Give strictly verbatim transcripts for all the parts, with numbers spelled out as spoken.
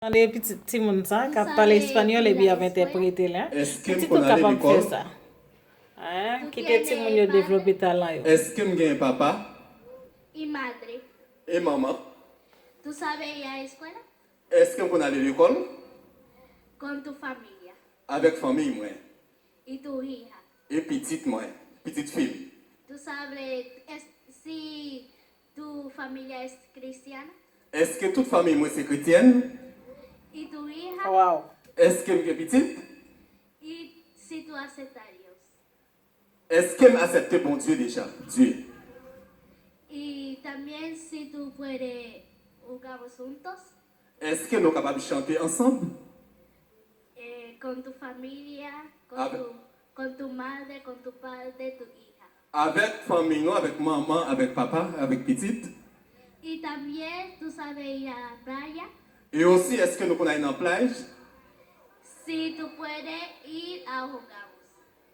Mande pitit timoun sa k ap pale espanyòl epi y ap entèprete l, en. Pitit ou kapab fè sa. En, kite timoun yo devlope talan yo. Èske m gen papa? Y madre. E manman? ¿Tú sabes ir a escuela? Èske m konn ale lekòl? Con tu familia. Avèk fanmiy mwen. Y tu hija. E pitit mwen, pitit fi m. ¿Tú sabes es- si tu familia es cristiana? Èske tout fanmiy mwen se kretyèn? Y tu hija. Wow. Èske m gen pitit? Y si tú aceptas a Dios. Èske m aksepte Bondye deja? Dye. Y también si tú puedes jugamos juntos. Èske nou kapab chante ansanm? Eh, con tu familia, con, Ave- tu, con tu madre, con tu padre, tu hija. Avèk fanmi nou, avèk manman, avèk papa, avèk pitit. Y también tú sabes ir a la playa. E osi, èske nou konn al nan plaj? Si tú puedes ir a jugamos.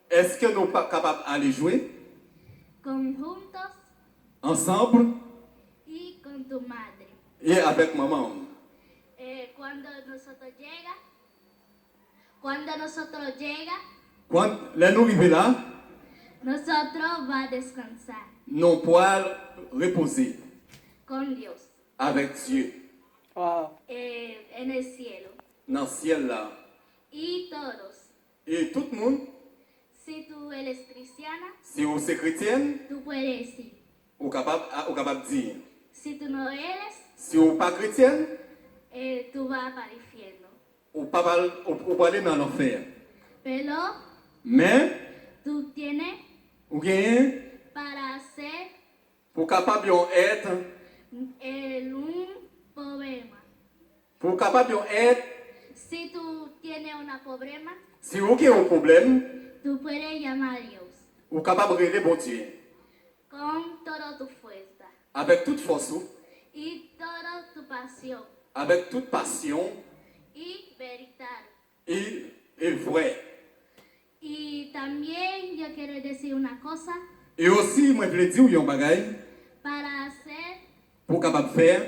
Èske nou pa kapab ale jwe? Conjuntos Ansanm? Y con tu madre. E avèk manman m. Eh, cuando nosotros llega, cuando nosotros llega, Kwan, lè nou rive la, nosotros va a descansar nou pral repoze con Dios avèk Dye Wow. eh, en el cielo. Nan syèl la. Y todos, E tout moun, si tú eres cristiana, si ou se kretyèn, tú puedes ir. ou kapab, ou kapab di. Si tú no eres, Si ou pa kretyèn, eh, tú vas para el infierno. ou pa pral, ou, ou prale nan lanfè. Pero Men, tú tienes ou genyen para ser pou kapab yon èt, el un problema. pou kapab yon èt, Si tú tienes un problema, si ou gen yon pwoblèm, tú puedes llamar a Dios ou kapab rele Bondye con toda tu fuerza avèk tout fòs ou, y toda tu pasión avèk tout pasyon y verdad. e, e vrè. Y también yo quiero decir una cosa E osi, mwen vle di w yon bagay para hacer pou w kapab fè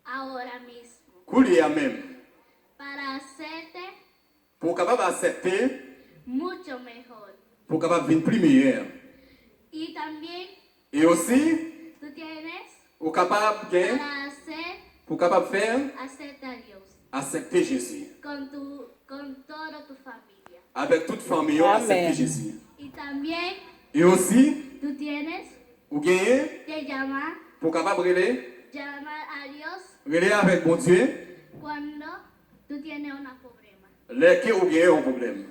ahora mismo, koulye a menm, para hacerte pou w kapab aksepte, mucho mejor. pou w kapab vin pi meyè. Y también E osi, tú tienes ou kapab gen, para hacer pou w kapab fè, aceptar a Dios aksepte Jezi. con tu con toda tu familia. Avèk tout fanmi yo, aksepte Amen. Jezi. Y también E osi, tú tienes ou genyen, que llamar, pou w kapab rele, llamar a Dios rele avèk Bondye, cuando tú tienes un problema. lè ke ou genyen yon pwoblèm.